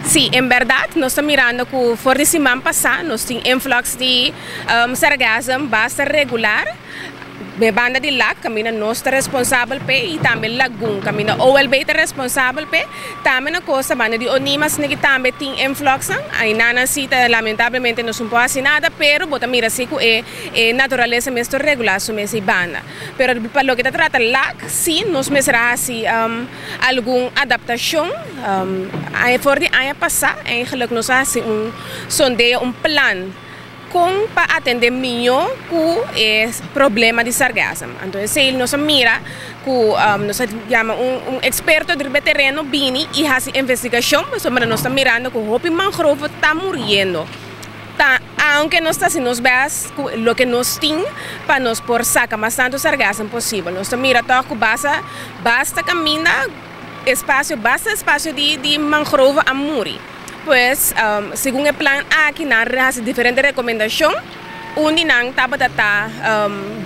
Sí, en bèrdat nos ta mirando ku for di siman pasá nos tin influx di sargassum basta regular. E banda di Lac kaminda nos ta responsabel p'e i tambe Lagun kaminda OLB ta responsabel p'e. Tambe na kosta banda di Onima asina ki tambe tin influxnan. Ainanan si ta lamentablemente nos no por hasi nada pero bo ta mira si ku e e naturalesa mes ta regulá su mes ei banda. Pero pa loke ta trata Lac si nos mester a hasi algun adaptashon. For di aña pasá eigenlijk nos a hasi un sondeo, un plan. Kon pa atendé mihó ku e problema di sargasm. Anto esei nos a mira ku nos a yama un eksperto riba e tereno bini i hasi investigashon pasobra nos ta mirando ku hopi mangrove ta muriendo. Ta aunke nos ta hasi nos bèst ku loke nos tin pa nos por saka mas tantu sargasm posibel. Nos ta mira tòg ku basta basta kaminda espasio basta espasio di mangrove a muri. Pues, segun e plan aki nan hasi diferente rekomendashon. Un di nan tabata ta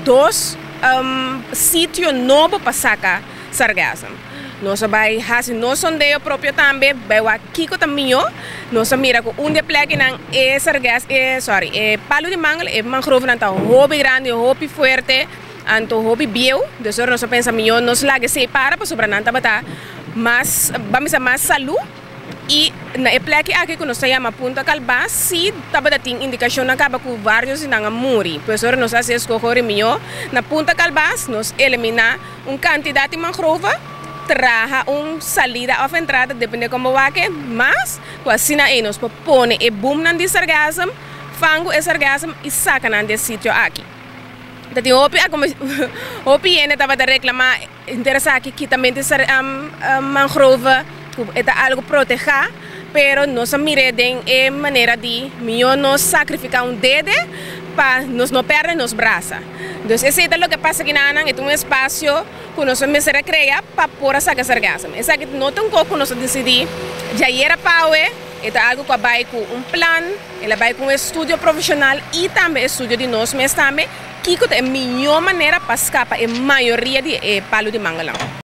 dos sitio nobo pa saka sargassum. Nos a bai hasi nos sondeo propio tambe, bai wak kiko ta mihó. Nos a mira ku un di e plekinan e sargas, e sorry, e palu di mangel, e mangrovenan ta hopi grandi, hopi fuerte, anto hopi bieu. Dus ora nos a pensa mihó nos laga esei para pasobra nan tabata mas, ban bisa mas salú. I na e pleki aki ku nos ta yama Punta Kalbas sí tabata tin indikashonnan kaba ku vários di nan a muri. Pues ora nos a hasi eskoho rimió na Punta Kalbas nos eliminá un kantidat di mangrove, traha un salida òf entrada depende kon bo wak e, mas ku asina ei nos por pone e boomnan di sargasm, fangu e sargasm i saka nan di e sitio aki. Ta tin hopi hopi hende tabata reklamá. Interesá ki kitamente mangrove ku e ta algu protehá, pero nos a mir'é den e manera di mihó nos sakrifiká un dede pa nos no pèrdè nos brasa. Dus esei ta loke pasa kinanan, e ta un espasio ku nos a mester a krea pa por a saka sargassum. Esaki no ta un kos ku nos a disidí djayer a pawe, e ta algu ku a bai ku un plan, el a bai ku un estudio profeshonal i tambe estudio di nos mes tambe. Kiko ta e mihó manera pa skapa e mayoria di e palu di mangalan?